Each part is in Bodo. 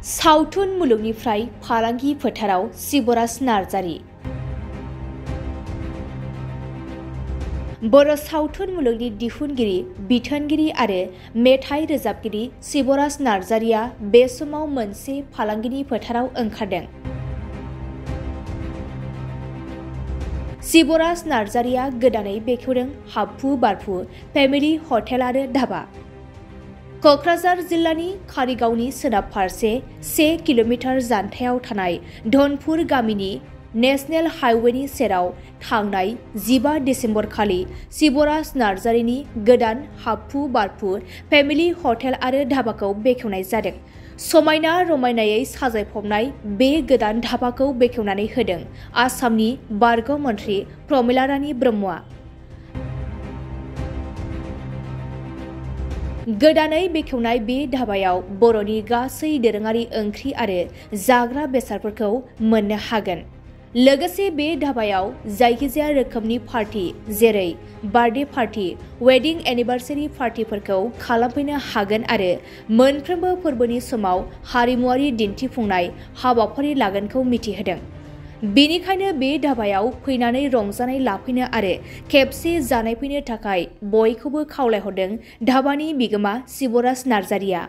सावथुन मुलुगनिफ्राय फालांगि फोथाराव शिवराज नार्जारी। बर' सावथुन मुलुगनि दिहुनगिरि, बिथोनगिरि आरो मेथाइ रोजाबगिरि शिवराज नार्जारीया बे समाव मोनसे फालांगिनि फोथाराव ओंखारदों। शिवराज नार्जारीया गोदानै बेखेवदों हाबफु बारफु फेमिलि हटेल आरो धाबा। क'क्राझार जिल्लानि कारिगावनि सोनाब फारसे 1 किल'मिटार जानथायाव थानाय धनपुर गामिनि नेशनेल हाइवेनि सेराव थांनाय 15 डिसेम्बर खालि शिवराज नार्जारीनि गोदान हाबफु बारफु फेमिलि हटेल आरो धाबाखौ बेखेवनाय जादों। समायना रमायनायै साजायफबनाय बे गोदान धाबाखौ बेखेवनानै होदों आसामनि बारग' मन्थ्रि प्रमिला रानी ब्रह्मआ। गोदानै बेखेवनाय बे धाबायाव बर'नि गासै दोरोङारि ओंख्रि आरो जाग्रा बेसादफोरखौ मोननो हागोन। लोगोसे बे धाबायाव जायखिजाया रोखोमनि पार्टी जेरै बार्थडे पार्टी, वेडिं एनिभार्सारि पार्टीफोरखौ खालामफैनो हागोन आरो मोनफ्रोमबो फोरबोनि समाव हारिमुआरि दिन्थिफुंनाय हाबाफारि लागोनखौ मिथिहोदों। बेनिखायनो बे धाबायाव फैनानै रंजानाय लाफैनो आरो खेबसे जानाय फैनो थाखाय बयखौबो खावलायहरदों धाबानि बिगोमा शिवराज नार्जारीया।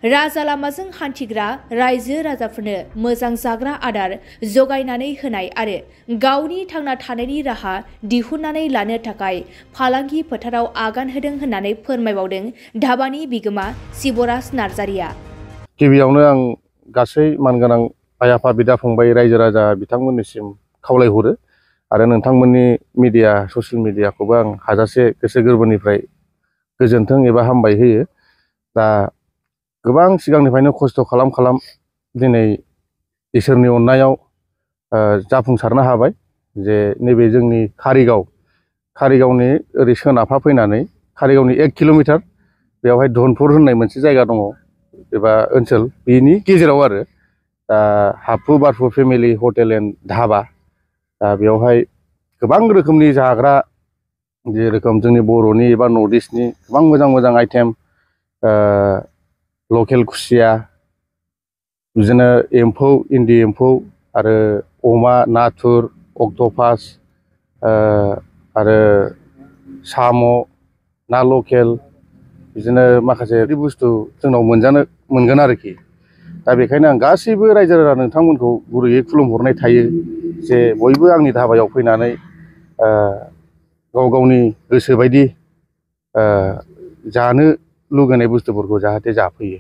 राजा लामाजों हान्थिग्रा रायजो राजाफोरनो मोजां जाग्रा आदार जगायनानै होनाय आरो गावनि थांना थानायनि राहा दिहुननानै लानो थाखाय फालांगि फोथाराव आगान होदों होननानै फोरमायबावदों धाबानि बिगोमा शिवराज नार्जारीया। गिबियावनो आं गासै मानगोनां आइ आफा बिदा फंबाय रायजो राजा बिथांमोननिसिम खावलायहरो आरो नोंथांमोननि मिडिया ससियेल मिडियाखौबो आं हाजासे गोसो गोरबोनिफ्राय गोजोन्थों एबा हामबाय होयो। दा गोबां सिगांनिफ्रायनो खस्थ' खालाम दिनै इसोरनि अननायाव जाफुंसारनो हाबाय जे नैबे जोंनि कारिगावनि ओरै सोनाबहा फैनानै कारिगावनि 1 किल'मिटार बेवहाय धनपुर होननाय मोनसे जायगा दङ एबा ओनसोल, बेनि गेजेराव आरो दा हाबफु बारफु फेमिलि हटेल एन्ड धाबा। दा बेवहाय गोबां रोखोमनि जाग्रा जेरोखोम जोंनि बर'नि एबा नर्थ इस्टनि गोबां मोजां आइटेम, लकेल खुसिया, बिदिनो एम्फौ, इन्दि एम्फौ आरो अमा, नाथुर, अक्ट'पास आरो साम', ना लकेल, बिदिनो माखासे बुस्थु जोंनाव मोनगोन आरोखि। दा बेखायनो आं गासैबो रायजो राजा नोंथांमोनखौ गुरैयै खुलुमहरनाय थायो जे बयबो आंनि धाबायाव फैनानै गाव गावनि गोसो बायदि जानो लुगैनाय बुस्थुफोरखौ जाहाथे जाफैयो।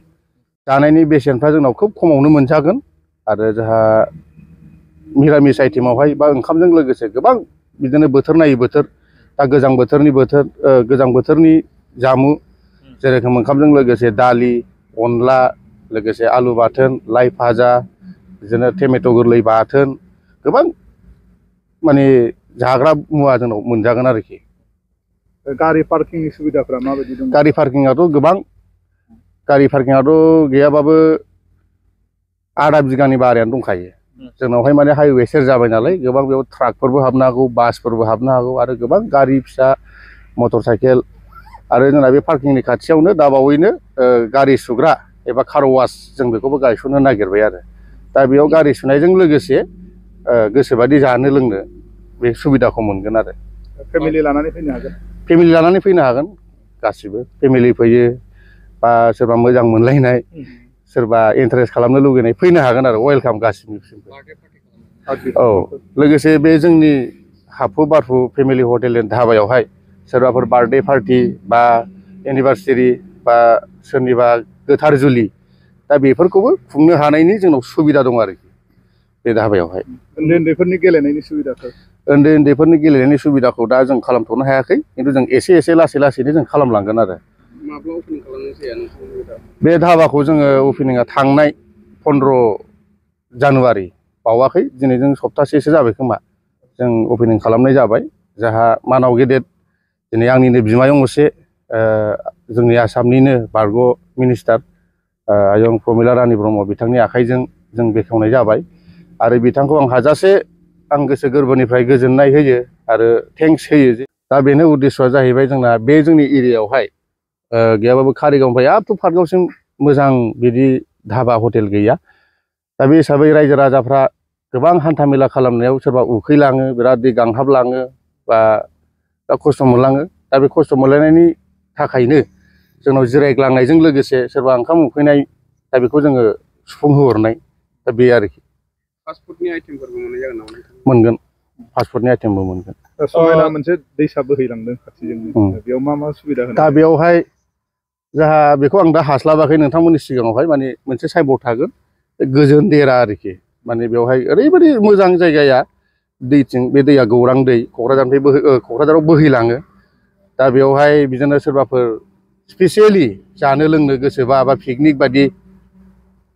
जानायनि बेसेनफ्रा जोंनाव खोब खमावनो मोनजागोन आरो जोंहा मिरामिस आइटेमावहाय बा ओंखामजों लोगोसे गोबां बिदिनो बोथोर नायै बोथोर, दा गोजां बोथोरनि जामु जेरोखोम ओंखामजों लोगोसे दालि, अनला, लोगोसे आलु बाथोन, लाइ भाजा, बिदिनो टमेट' गोरलै बाथोन, गोबां माने जाग्रा मुवा जोंनाव मोनजागोन आरोखि। गारि पार्किंनि सुबिदाफोरा माबायदि दं? गारि पार्किंआथ' गोबां, गारि पार्किंआथ' गैयाबाबो आधा बिगानि बारायानो दंखायो। जोंनावहाय माने हाइवे सेर जाबाय नालाय गोबां बेयाव ट्राकफोरबो हाबनो हागौ, बासफोरबो हाबनो हागौ आरो गोबां गारि फिसा, मटर साइकेल आरो जोंना बे पार्किंनि खाथियावनो दाबावैनो गारि सुग्रा एबा कार वास जों बेखौबो गायसननो नागिरबाय आरो। दा बेयाव गारि सुनायजों लोगोसे गोसोबादि जानो लोंनो बे सुबिदाखौ मोनगोन आरो। फेमिलि लानानै फैनो हागोन? फेमिलि लानानै फैनो हागोन, गासिबो फेमिलि फैयो बा सोरबा मोजां मोनलायनाय, सोरबा इन्टारेस्ट खालामनो लुगैनाय फैनो हागोन आरो। वेलकाम गासिनिसिमबो। औ, लोगोसे बे जोंनि हाबफु बारफु फेमिलि हटेल एन्ड धाबायावहाय सोरबाफोर बार्थडे पार्टि बा एनिभार्सारि बा सोरनिबा गोथार जुलि, दा बेफोरखौबो खुंनो हानायनि जोंनाव सुबिदा दं आरोखि बे धाबायावहाय। उन्दैफोरनि गेलेनायनि सुबिदाफोर? उन्दैफोरनि गेलेनायनि सुबिदाखौ दा जों खालामथ'नो हायाखै, खिन्थु जों एसे लासैनो जों खालामलांगोन आरो। माब्ला अपेनिं खालामनाय जाया नोंथांनि? बे धाबाखौ जोङो अपेनिंआ थांनाय 15 जानुवारि, बावाखै, दिनैजों सप्तासेसो जाबाय खोमा जों अपेनिं खालामनाय जाबाय। जोंहा मानाव गेदेर दिनै आंनिनो बिमायं असे जोंनि आसामनिनो बारग' मिनिस्टार आयं प्रमिला रानी ब्रह्म बिथांनि आखाइजों जों बेखेवनाय जाबाय आरो बिथांखौ आं हाजासे आं गोसो गोरबोनिफ्राय गोजोननाय होयो आरो थेंक्स होयो। दा बेनो उद्देस्यआ जाहैबाय जोंना बे जोंनि एरियायावहाय गैयाबाबो कारिगावनिफ्राय आप टु पाटगावसिम मोजां बिदि धाबा हटेल गैया। दा बे हिसाबै रायजो राजाफ्रा गोबां हान्था मेला खालामनायाव सोरबा उखैलाङो, बिराद दै गांहाबलाङो बा खस्थ' मोनलाङो। दा बे खस्थ' मोनलायनायनि थाखायनो जोंनाव जिरायग्लांनायजों लोगोसे सोरबा ओंखाम उखैनाय, दा बेखौ जोङो सुफुंहोहरनाय, दा बे आरोखि। फास्टफुडनि आइटेमफोरबो मोननाय जागोन नामा? मोनगोन, फास्टफुडनि आइटेमबो मोनगोन। समायना मोनसे दैसा बोहैलांदों खाथिजोंनो, बेयाव मा सुबिदा होनाय? दा बेयावहाय जोंहा बेखौ आं दा हास्लाबाखै नोंथांमोननि सिगाङावहाय, माने मोनसे साइनबर्ड थागोन, गोजोन देरा आरोखि। माने बेवहाय ओरैबायदि मोजां जायगाया, दैथिं बे दैया गौरां दै, क'क्राझाराव बोहैलाङो। दा बेवहाय बिदिनो सोरबाफोर स्पेसियेलि जानो लोंनो गोसोबा बा पिकनिक बायदि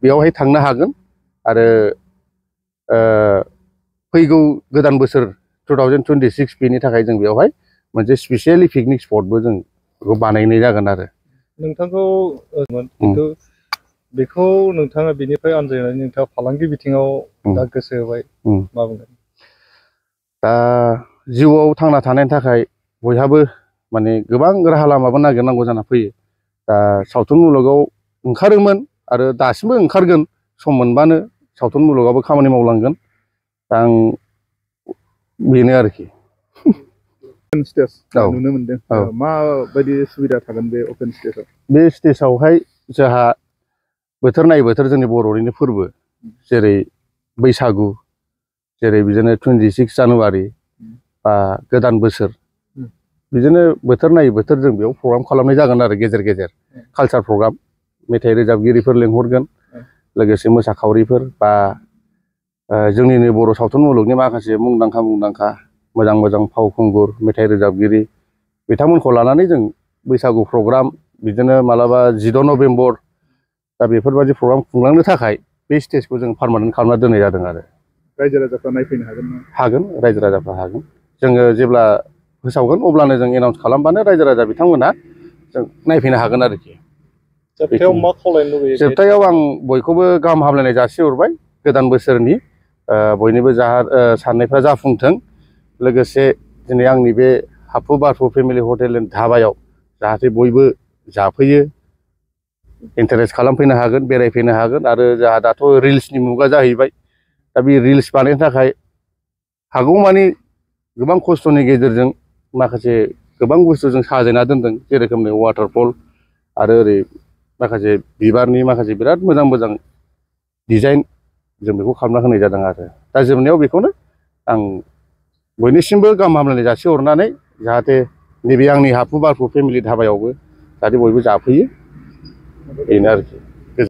बेयावहाय थांनो हागोन। आरो फैगौ गोदान बोसोर 2026 बेनि थाखाय जों बेवहाय मोनसे स्पेसियेलि पिकनिक स्पटबो जों बेखौ बानायनाय जागोन आरो। नोंथांखौ खिन्थु बेखौ नोंथाङा बेनिफ्राय आनजायनानै नोंथाङा फालांगि बिथिङाव दा गोसो होबाय, मा बुंगोन? दा जिउआव थांना थानायनि थाखाय बयहाबो माने गोबां राहा लामाबो नागिरनांगौ जाना फैयो। दा सावथुन मुलुगाव ओंखारोमोन आरो दासिमबो ओंखारगोन, सम मोनबानो सावथुन मुलुगावबो खामानि मावलांगोन। दा आं बेनो आरोखि। अपेन स्टेज नुनो मोनदों, माबायदि सुबिदा थागोन बे अपेन स्टेजआव? बे स्टेजआवहाय जोंहा बोथोर नायै बोथोर जोंनि बर'निनो फोरबो, जेरै बैसागु, जेरै बिदिनो 26 जानुवारि बा गोदान बोसोर, बिदिनो बोथोर नायै बोथोर जों बेयाव प्रग्राम खालामनाय जागोन आरो। गेजेर गेजेर कालचार प्रग्राम, मेथाइ रोजाबगिरिफोर लेंहरगोन, लोगोसे मोसाखावरिफोर बा जोंनिनो बर' सावथुन मुलुगनि माखासे मुंदांखा मोजां फावखुंगुर, मेथाइ रोजाबगिरि, बिथांमोनखौ लानानै जों बैसागु प्रग्राम, बिदिनो मालाबा 14 नभेम्बर, दा बेफोरबायदि प्रग्राम खुंलांनो थाखाय बे स्टेजखौ जों पार्मानेन्ट खालामना दोननाय जादों आरो। रायजो राजाफ्रा नायफैनो हागोन ना? हागोन, रायजो राजाफ्रा हागोन। जोङो जेब्ला फोसावगोन अब्लानो जों एनाउन्स खालामबानो रायजो राजा बिथांमोना जों नायफैनो हागोन आरोखि। जोबथायाव मा खावलायनो लुबैयो? जोबथायाव आं बयखौबो गाहाम हामलायनाय जासिहरबाय, गोदान बोसोरनि बयनिबो साननायफ्रा जाफुंथों। लोगोसे दिनै आंनि बे हाफु बारफु फेमिलि हटेल एन्ड धाबायाव जाहाथे बयबो जाफैयो, इन्टारेस्ट खालामफैनो हागोन, बेरायफैनो हागोन। आरो जोंहा दाथ' रिल्सनि मुगा जाहैबाय, दा बे रिल्स बानायनो थाखाय हागौमानि गोबां खस्थ'नि गेजेरजों माखासे गोबां बुस्थु जों साजायना दोनदों, जेरोखोमनि वाटारफल आरो ओरै माखासे बिबारनि माखासे बिराद मोजां डिजाइन जों बेखौ खालामना होनाय जादों आरो। दा जोबनायाव बेखौनो आं बयनिसिमबो गाहाम हामलायनाय जासिहरनानै, जाहाथे नैबे आंनि हाफु बारफु फेमिलि धाबायावबो जाहाथे बयबो जाफैयो, बेनो आरोखि।